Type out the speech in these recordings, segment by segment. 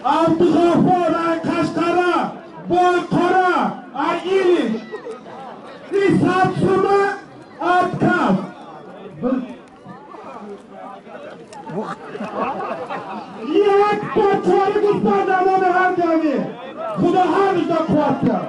Абдуғаффор ай Қашқара, Бойқора ай Илиш. И садсума отказ. Як то чори гӯспанд амони ҳар ҷамӣ. Худо ҳар рӯза қувват кард.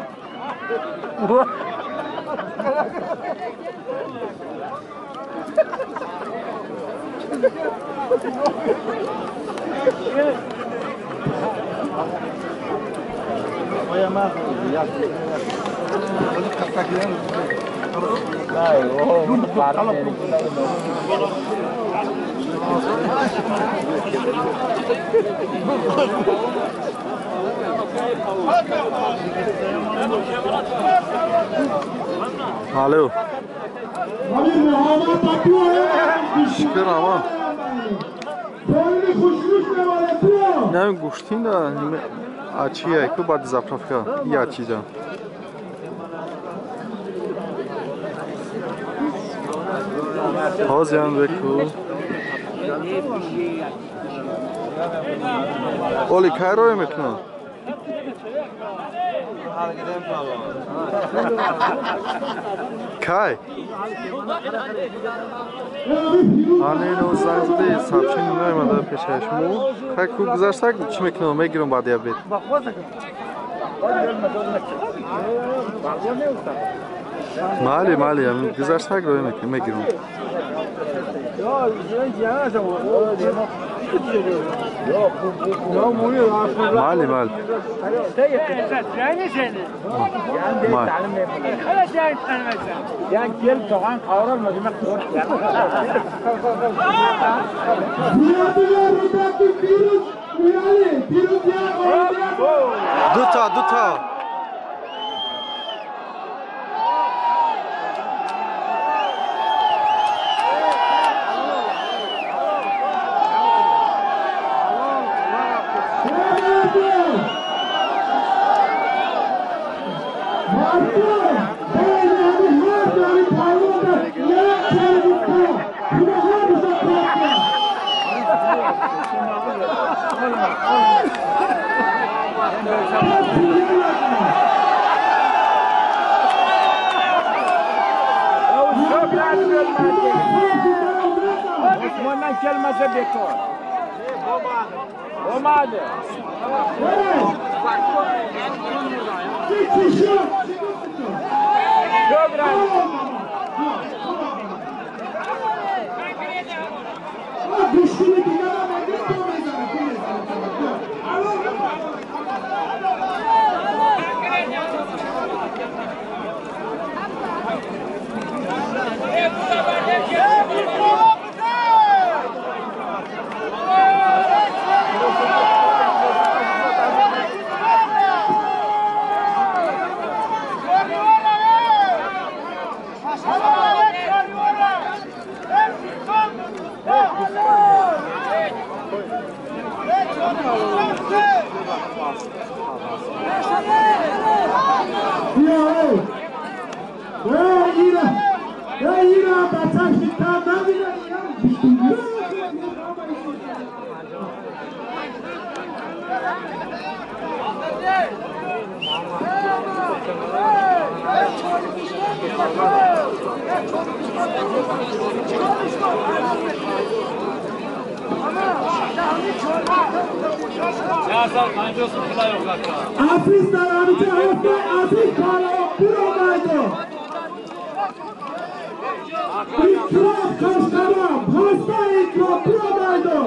Алло. Шукр ама. Не гӯштин да ачия ку баъди заправка я чиза. Ҳозирам беку. Оли кай рой мекунад? Кай? Ҳалино занг зади сообщение наомада пешаи шумо. Кай ку гузаштак чӣ мекунам? Мегирам баъди обед. Майли, майли, гузаштак рой мегирам. Майли, майли. Дута, дута. Aziz daramicha hafta aziz palavon Ikrom Qashqara, pastda Ikrom Piromaydo.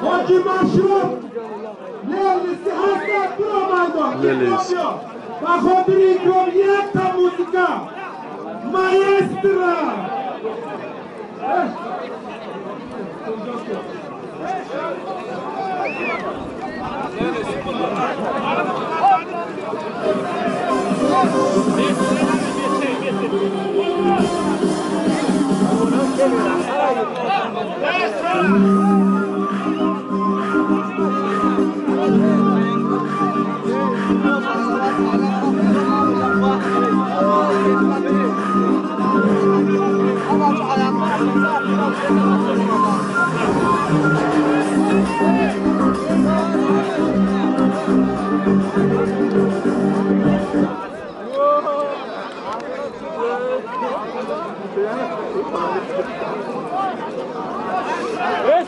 Hoji Mashrub Lelisi hasta Piromaydo. Lelis. Bahodir Ikrom yakta muzika. Maestro.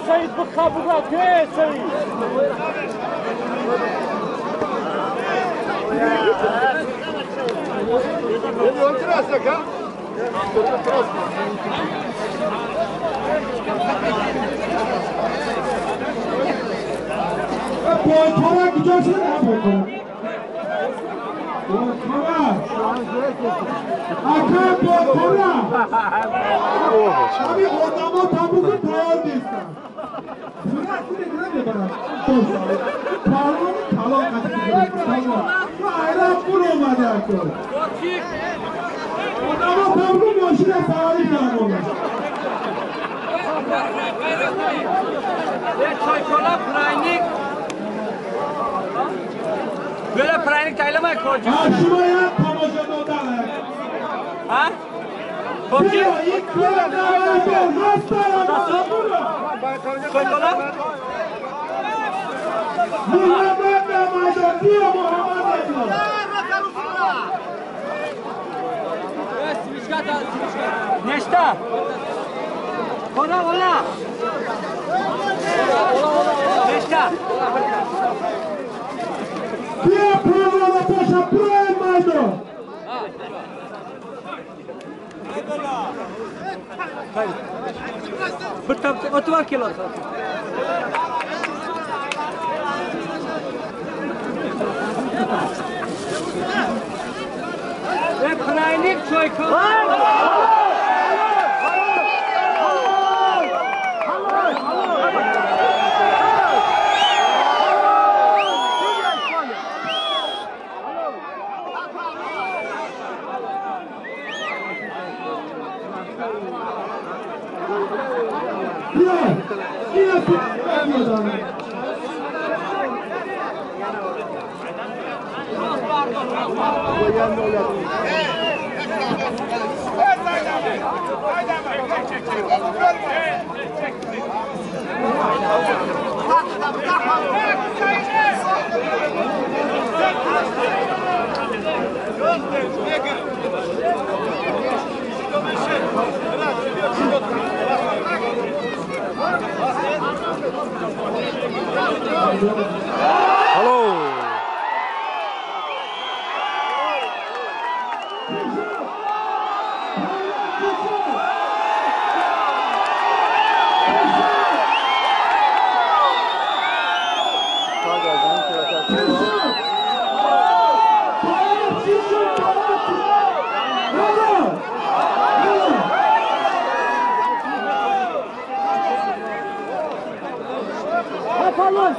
سيد بخابوغات يا سيد Nechta? Ona, ona. Nechta? Bir o'tib keladi. Praynik choyxona. Hello. Apalım.